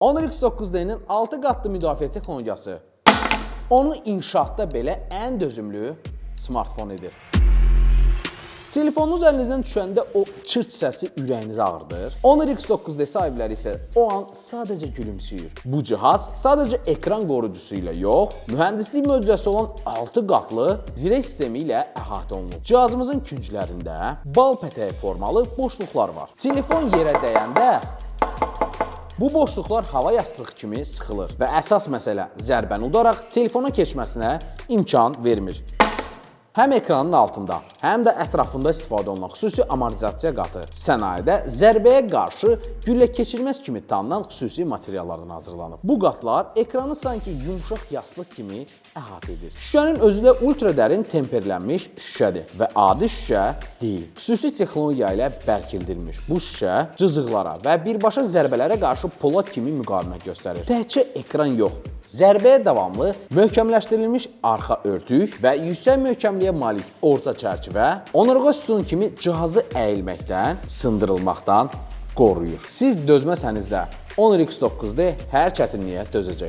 Honor X9D-nin 6 qatlı müdafiə texnologiyası onu inşaatda belə ən dözümlü smartfon edir. Telefonunuz əlinizdən düşəndə o çırt səsi ürəyinizi ağrıdır. Honor X9D sahibləri isə o an sadəcə gülümsüyür. Bu cihaz sadəcə ekran qoruyucusu ilə yox, mühəndislik möcüzəsi olan 6 qatlı zireh sistemi ilə əhatə olunub. Cihazımızın künclərində bal pətəyi formalı boşluqlar var. Telefon yerə dəyəndə bu boşluqlar hava yastığı kimi sıxılır və əsas məsələ, zərbəni udaraq telefona keçməsinə imkan vermir. Həm ekranın altında, həm də ətrafında istifadə olunan xüsusi amortizasiya qatı sənayedə zərbəyə qarşı güllə keçirməz kimi tanınan xüsusi materiallardan hazırlanıb. Bu qatlar ekranı sanki yumşaq yastıq kimi əhatə edir. Şüşənin özü də ultra dərin temperlənmiş şüşədir və adi şüşə deyil. Xüsusi texnologiya ilə bərkildilmiş bu şüşə cızıqlara və birbaşa zərbələrə qarşı polad kimi müqavimət göstərir. Təkcə ekran yox, zərbəyə davamlı möhkəmləşdirilmiş arxa örtük və yüksək möhkəmliyə malik orta çərçivə onurğa sütunu kimi cihazı əyilməkdən, sındırılmaqdan qoruyur. Siz dözməsəniz də Honor X9D hər çətinliyə dözəcək.